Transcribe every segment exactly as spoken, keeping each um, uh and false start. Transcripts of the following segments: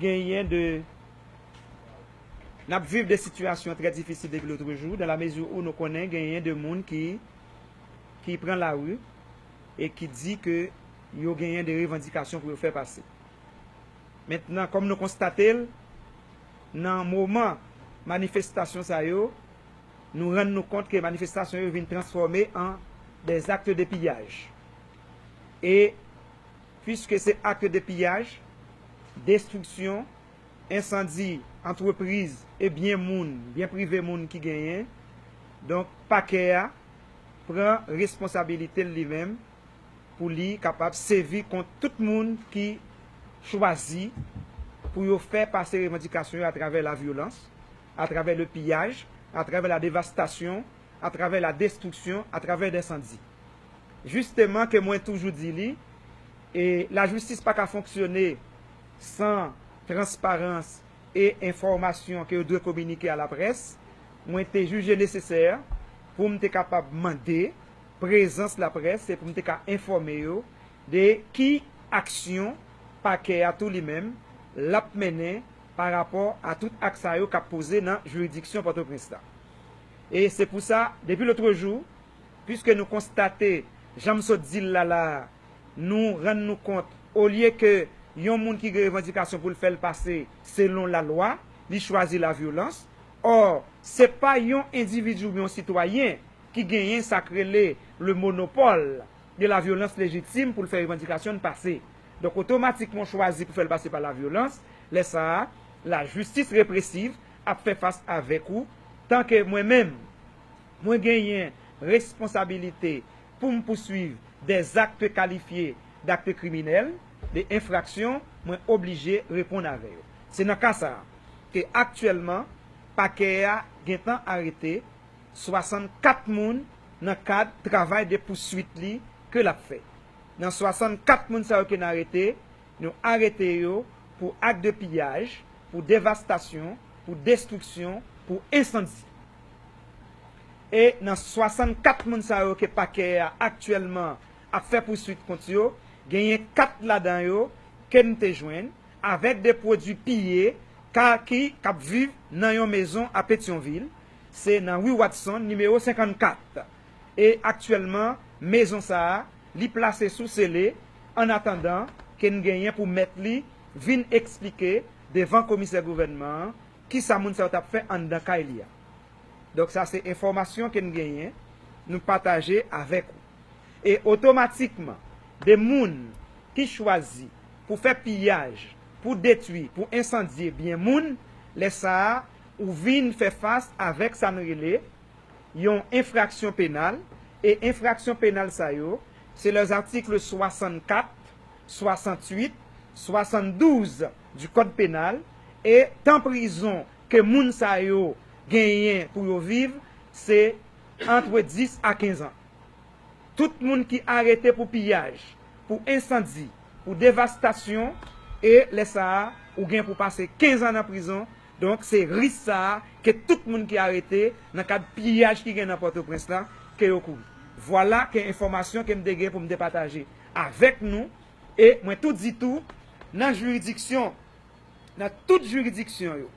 Genyen de, n ap viv de sitiyasyon trè difisil depi lotrejou, dans la mesure où nou konnen genyen de moun ki, ki pran lari e ki di ke yo genyen de revandikasyon pou yo fè pase. Mentnan, kòm nou konstate l, nan moman manifestasyon sa yo, nou rann nou kont ke manifestasyon yo vin transfòme an des actes de pillage. E, puiske se acte de piyaj, destriksyon, ensandi antrepriz e byen moun, byen prive moun ki genyen, donk, pakè a pran responsabilite l li menm pou li kapab sèvi kont tout moun ki chwazi pou yo fè pase revandikasyon yo atravè lavyolans, atravè le piyaj, atravè la devastasyon, atravè la destriksyon, atravè densandi. Jisteman ke mwen toujou di li, e lajistis pa ka fonksyone san transparans e enfòmasyon ke yo dwe kominike a laprès, mwen te jije nesesè pou m te kapab mande prezans laprès e pou m te ka enfòme yo de ki aksyon pakè a tou li menm l ap mennen pa rapò a tout ak sa yo k ap poze nan jiridiksyon Pòtoprens la. E se pou sa, depi lotrejou, piske nou konstate, jan m sot di l la la a, nou rann nou kont, olye ke yon moun ki gen revandikasyon pou l fè l pase selon lalwa, li chwazi lavyolans. Ò, se pa yon endividi oubyen yon sitwayen ki genyen sa k rele le monopole de la violence légitime pou l fè revandikasyon l pase. Donk, otomatikman, w chwazi pou fè l pase pa lavyolans, lè sa a, lajistis represiv ap fè fas avèk ou, tanke mwen menm, mwen genyen responsabilite pou m pouswiv des actes qualifiés d'actes criminels, de enfraksyon, mwen oblije reponn avè yo. Se nan ka sa a ke aktyèlman, pakè a gentan arete swasannkat moun nan kad travay de pouswit li ke l ap fè. Nan swasannkat moun sa yo ke n arete, nou arete yo pou ak de piyaj, pou devastasyon, pou destriksyon, pou ensandi. E nan swasannkat moun sa yo ke pakè a aktyèlman ap fè pouswit kont yo, genyen kat ladan yo ke n te jwenn avèk de pwodui piye ka, ki, k ap viv nan yon mezon a Petyonvil, se nan ri Watson, nimewo senkannkat. E aktyèlman, mezon sa a, li plase sou sele, annatandan ke n genyen pou mèt li vin eksplike devan komisè gouvènman an kisa moun sa yo t ap fè anndan kay li a. Donk, sa se enfòmasyon ke n genyen, nou pataje avèk ou. E otomatikman, de moun ki chwazi pou fè piyaj, pou detwi, pou ensandye byen moun, lè sa a, ou vin fè fas avèk sa n rele yon enfraksyon penal, e enfraksyon penal sa yo, se les articles soixante-quatre, soixante-huit, soixante-douze du Code pénal, e tan prizon ke moun sa yo genyen pou yo viv, se entre dix à quinze ans. Tout moun ki arete pou piyaj, pou ensandi, pou devastasyon, e lè sa a, ou gen pou pase kenz an nan prizon. Donk, se risk sa a ke tout moun ki arete nan kad piyaj ki gen nan Pòtoprens la, ke yo kouri. Vwala ke enfòmasyon ke m te gen pou m te pataje avèk nou, e mwen tou di tou, nan jiridiksyon, nan tout jiridiksyon yo,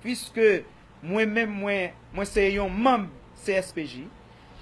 piske mwen menm, mwen, mwen se yon manm C S P J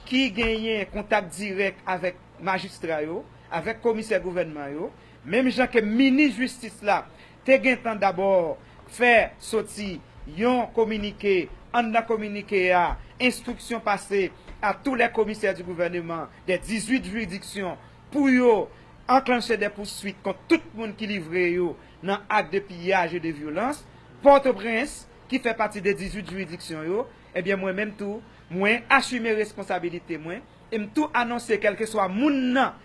ki genyen kontak dirèk avèk majistra yo, avèk komisè gouvènman yo, menm jan ke minis jistis la te gentan dabò fè soti yon kominike, anndan kominike a, instruction passée à tous les commissaires du gouvernement des dix-huit juridictions pou yo anklanche de pouswit kont tout moun ki livre yo nan ak de piyaj e de vyolans. Pòtoprens, ki fè pati de dizwit jiridiksyon yo, ebyen, mwen menm tou, mwen asime responsabilite mwen, e m tou anonse, kèlkeswa moun nan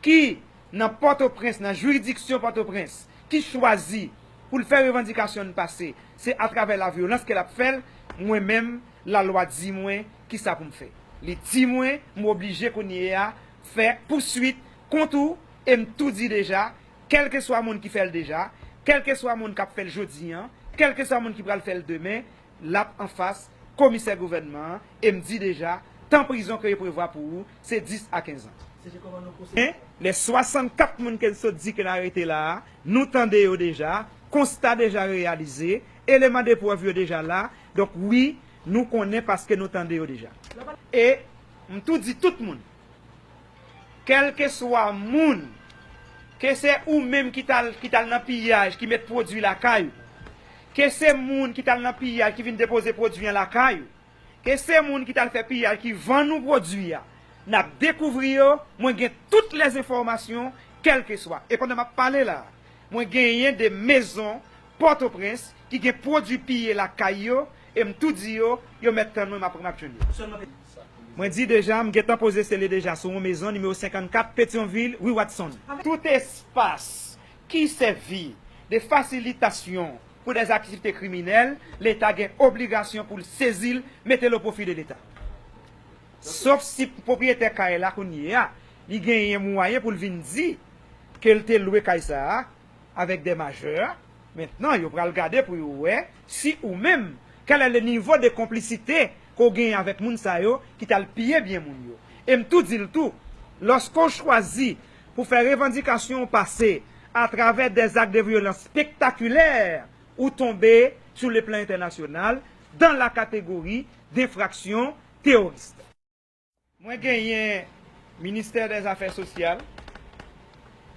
ki nan Pòtoprens, nan jiridiksyon Pòtoprens, ki chwazi pou l fè revandikasyon n pase, se atravè lavyolans ke l ap fè l, mwen menm, lalwa di mwen kisa pou m fè. Li di mwen, m oblije kounye a fè pouswit kont ou, e m tou di deja, kèlkeswa moun ki fè l deja, kèlkeswa moun k ap fè l jodi an, kèlkeswa moun ki pral fè l demen, l ap anfas komisè gouvènman an, e m di deja, tan prizon ke yo prevwa pou ou, se dis a kenz an. Se kòman nou pwosede? Men, lè swasannkat moun ke n sot di ke n arete la a, nou tande yo deja, konsta deja reyalize, eleman de prèv yo deja la. Donk, wi, nou konnen paske nou tande yo deja. E m tou di tout moun, kèlkeswa moun, ke se ou menm ki t al, ki t al nan piyaj, ki met pwodui lakay ou, ke se moun ki t al nan piyaj, ki vin depoze pwodui an lakay ou, ke se moun ki t al fè piyaj, ki vann ou pwodui a, n ap dekouvri yo. Mwen gen tout lèzenfòmasyon, kèlkeswa. E pandan m ap pale la, mwen genyen de mezon Pòtoprens ki gen pwodui piye lakay yo, e m tou di yo, yo mèt tann mwen, m ap, m ap jwenn yo. Mwen di deja, m gentan poze sele deja sou yon mezon, nimewo senkannkat, Petyonvil, ri Watson. Tout espas ki sèvi de fasilitasyon pou dèzaktivite kriminèl, Leta gen obligasyon pou l sezi l, mete l o pwofi de Leta. Sof si pwopriyetè kay la kounye a, li genyen mwayen pou l vin di ke l te lwe kay sa a avèk de majè. Mentnan, yo pral gade pou yo wè si ou menm, quel est le niveau de complicité ke w genyen avèk moun sa yo ki t al piye byen moun yo. E m tou di l tou, lòske w chwazi pou fè revandikasyon w pase atravè des actes de violence spectaculaires, ou tonbe sou le plan entènasyonal dans la catégorie d'infraction terroriste. Mwen genyen Ministè dè Zafè Sosyal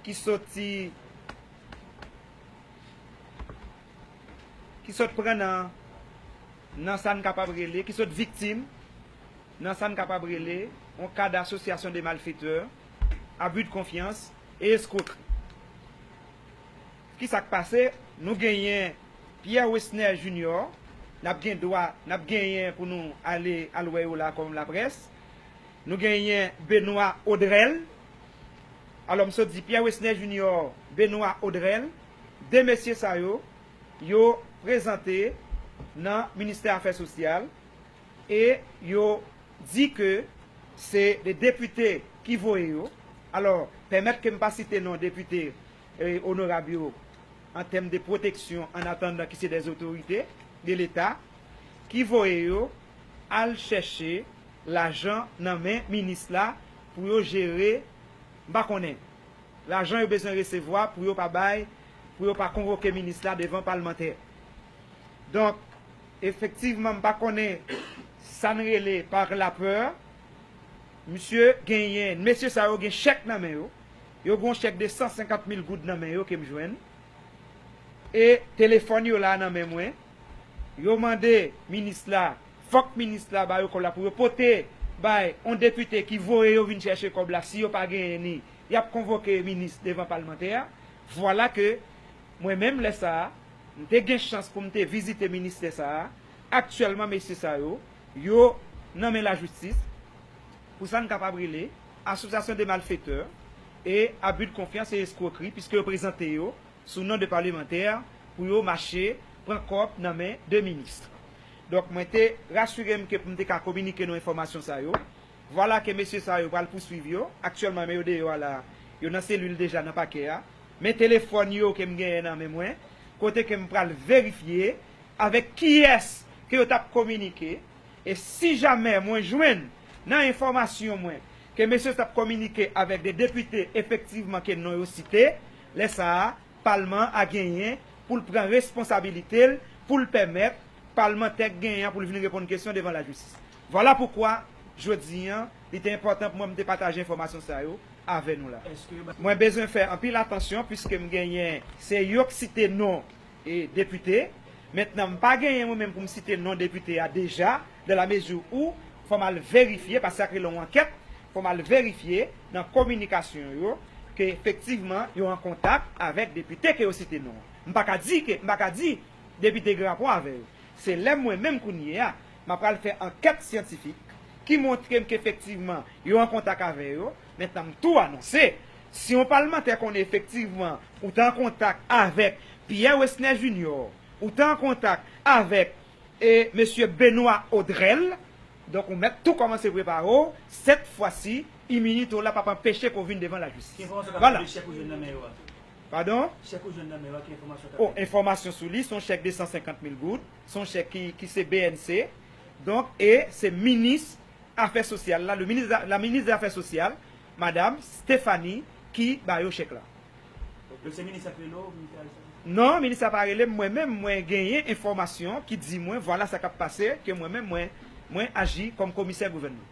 ki soti, ki sot pran nan, nan sa n kapab rele, ki sot viktim nan sa n kapab rele yon ka d'association de malfaiteurs, abus de confiance et escroquerie. Kisa k pase? Nou genyen Pierre Wesner Junior, n ap gen dwa, n ap genyen pou nou ale, al wè yo la kòm laprès. Nou genyen Benoît Audrel. Alò, m sot di Pierre Wesner Junior, Benoît Audrel, de mesye sa yo, yo prezante nan Ministè Afè Sosyal e yo di ke se de depite ki voye yo. Alò, pèmèt ke m pa site non depite, e, onorab yo, an tèm de pwoteksyon, an atandan ki se dè otorite de Leta, ki voye yo al chèche lajan nan men minis la pou yo jere, m pa konnen, lajan yo bezwen resevwa pou yo pa bay, pou yo pa konvoke minis la devan palmantè. Donk, efektivman, m pa konnen sa n rele par la peur. Misye genyen, mesye sa yo gen chèk nan men yo. Yo gen yon chèk de san senkant mil goud nan men yo ke m jwenn. E telefòn yo la nan men mwen. Yo mande minis la, fòk minis la ba yo kòb la pou yo pote bay yon depite ki voye yo vin chèche kòb la. Si yo pa genyen ni, y ap konvoke minis devan palmantè a. Vwala ke mwen menm, lè sa a, m te gen chans pou m te vizite ministè sa a. Aktyèlman, mesye sa yo, yo nan men lajistis pou sa n kapab rele association de malfaiteurs et abus de confiance et escroquerie, piske yo prezante yo sou non de palemantè pou yo mache pran kòb nan men de minis. Donk, mwen te rasire m ke pou m te ka kominike nou enfòmasyon sa yo. Vwala ke mesye sa yo pral pouswiv yo. Aktyèlman, men yo deyò a la, yo nan selil deja nan pakè a. Men telefòn yo ke m genyen nan men mwen, kote ke m pral verifye avèk kiyès ke yo t ap kominike. E si jamè mwen jwenn nan enfòmasyon mwen ke mesye t ap kominike avèk de depite efektivman ke non yo site, lè sa a, palman a genyen pou l pran responsabilite l, pou l pèmèt palmantè k genyen an pou l vin reponn kesyon devan lajistis. Vwala poukwa, jodi an, li te enpòtan pou mwen m te pataje enfòmasyon sa yo avè nou la. Mwen bezwen fè anpil atansyon, piske m genyen, se yo k site non e depite. Mentnan, m pa genyen mwen menm pou m site non depite a deja, dans la mesure où fò m al verifye, paske sa k rele yon ankèt, fò m al verifye nan kominikasyon yo ke efektivman yo an kontak avèk depite ke yo site non an. M pa ka di ke, m pa ka di depite gen rapò avè yo. Se lè mwen menm kounye a, m ap pral fè ankèt syantifik ki montre m ke efektivman yo an kontak avè yo. Mentnan, m tou anonse, si yon palmantè konnen efektivman ou t an kontak avèk Pierre Wesner Junior, ou t an kontak avèk, e, mesye Benoît Audrel, donk ou mèt tou kòmanse prepare w, sèt fwa si, iminite w la p ap anpeche ke w vin devan lajistis. Ki enfòmasyon k ap pale de chèk ou jwenn nan men yo a? Padon? Chèk ou jwenn nan men yo a, ki enfòmasyon k ap pale? O, enfòmasyon sou li, se yon chèk de san senkant mil goud, se yon chèk ki, ki se B N C, donk, e se minis afè sosyal la, le ministre, la ministre des Affaires sociales, madam Stéphanie, ki ba yo chèk la. Donk se minis la ki rele w pou nou fè aji sa? Non, minis la pa rele m, mwen menm mwen genyen enfòmasyon ki di mwen vwala sa k ap pase, ke mwen menm mwen mwen aji kòm komisè gouvènman.